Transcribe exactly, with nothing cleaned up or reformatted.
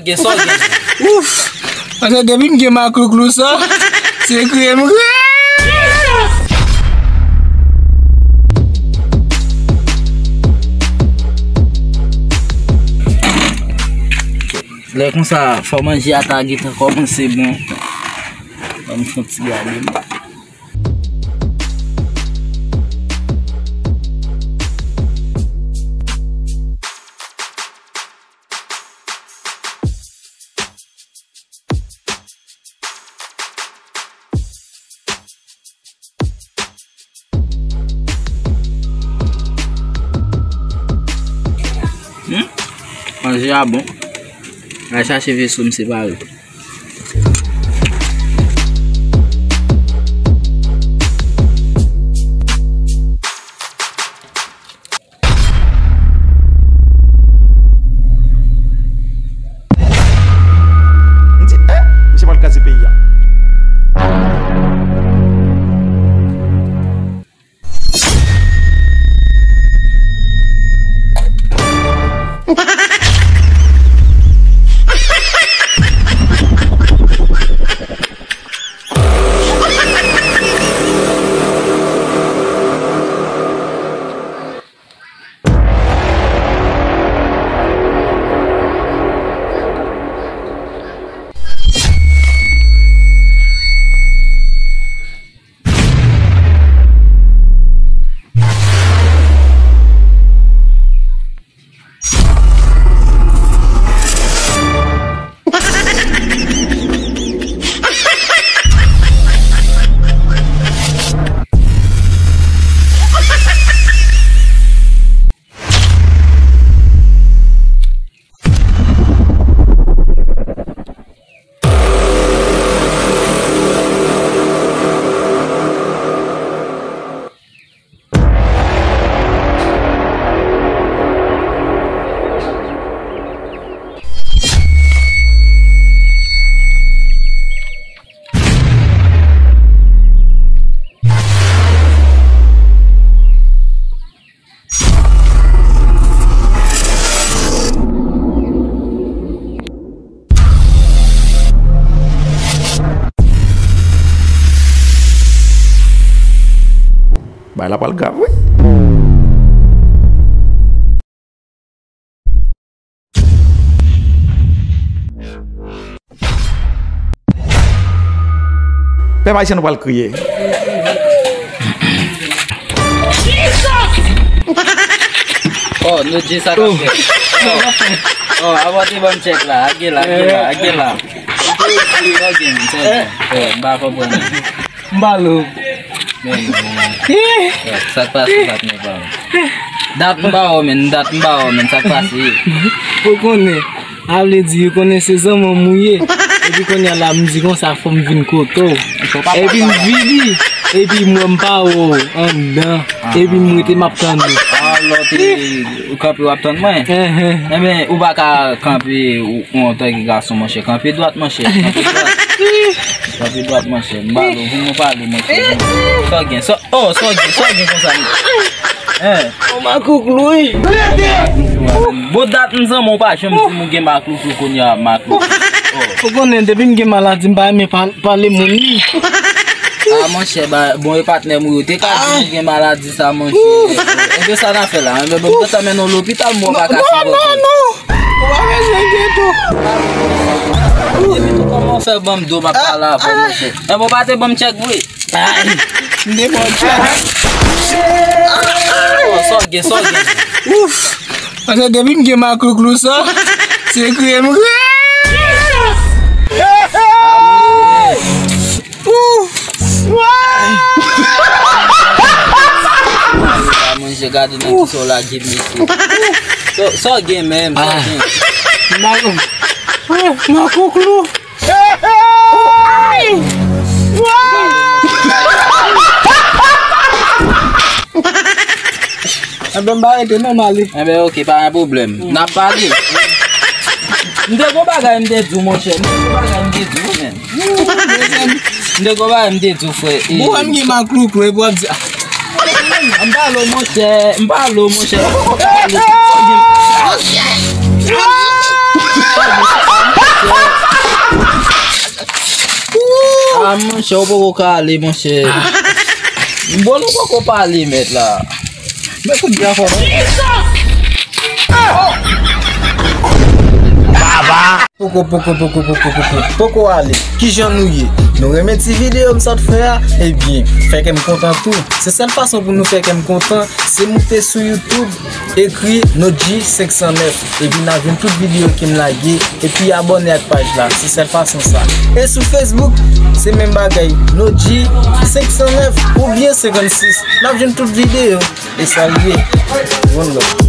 Gen sa w gen. Ouf! Paske depi m gen maklouklou sa, se kriye m kriye. Lè konsa, fò manje a ta gentan kòmanse bon. Ban m fè yon ti gade. Hmm? Manje a bon. Al chache veso m separe. M di, eh, misye pral kraze peyi a. Bagay la pral grav, wi. Pèp ayisyen nou pral kriye. Oh, nou di sa k ap fèt. Oh, oh, avan te ban m tchèk la, age la, age la, age la. Sa w gen, sa w gen. Oh, m pa konprann. M pa lou. Men, men, men. Sa k pase, patnè pa m? Dat m pa wè w, men, dat m pa wè w, men, sa k pase? Ou konnen, a vle di, ou konnen se zanmanm ou ye. Epi kounye a la, m di konsa, fò m vin kote w. Epi m vini, epi m wè m pa wè w anndan. Epi m rete, m ap tann ou. Alò, te, ou kanpe, w ap tann mwen? Enben, ou pa ka kanpe, ou, ou antanke gason, monchè. Kanpe dwat, monchè. Kanpe dwat. Kanpe dwat, monchè. M pale, vin nou pale, monchè. Sa w gen? Sa, oh, sa w gen? Sa w gen konsa? Hein? Ou makouklou, wi. Bon, dat m zanmi w pa janm di m ou gen maklouklou, kounye a maklouklou. Oh. Ou konnen, depi m gen maladi, m pa renmen pa-, pale moun, wi. Ah, monchè, ba, bon, e patnè m ou yo. Te ka di m ou gen maladi sa, monchè. Enben, sa n a fè la? Enben, bon, m gentan mennen w lopital, m wè w pa ka sipòte. Non, non, non. Ou pa bezwen enkyete w. Epi tou, kòman w fè ban m do m ap pale avè w, monchè? Enben, w pa te ban m tchèk vre? Ay, m te ba w tchèk. Oh, sa w gen, sa w gen? Ouf! Paske depi m gen maklouklou sa, se kriye m kriye. Ouf! Ah, monchè, gade nan kisa w lage m, mesye. Sa, sa w gen menm, sa w gen? M pa konn. Ah, makouklou. Enben, m pa rete non, m ale. Enben, oke, pa gen pwoblèm. N ap pale. M te gon bagay m te di w, monchè. M te gon bagay m te di w, men. M te gon bagay m te di w, frè. Bon, m gen maklouklou, epi w ap di, ah. M pale w, monchè. M pale w, monchè. M pale w. Monchè. Monchè. A monchè, ou poko ka ale, monchè. Bon, nou poko pale, mèt la. Men kout byen fò, non? Poko, poko, poko, poko, poko, poko ale. Kijan nou ye? Nou renmen ti videyo m sot fè a? Ebyen, fè kè m kontan tou. Se sèl fason pou nou fè kè m kontan, se moute sou YouTube, ekri Nodji senk san nèf, epi n a jwenn tout videyo ke m lage, epi abòne ak paj la. Se sèl fason sa. E sou Facebook, se menm bagay, Nodji senk san nèf oubyen senkannsis. N ap jwenn tout videyo. E sa l ye. One love.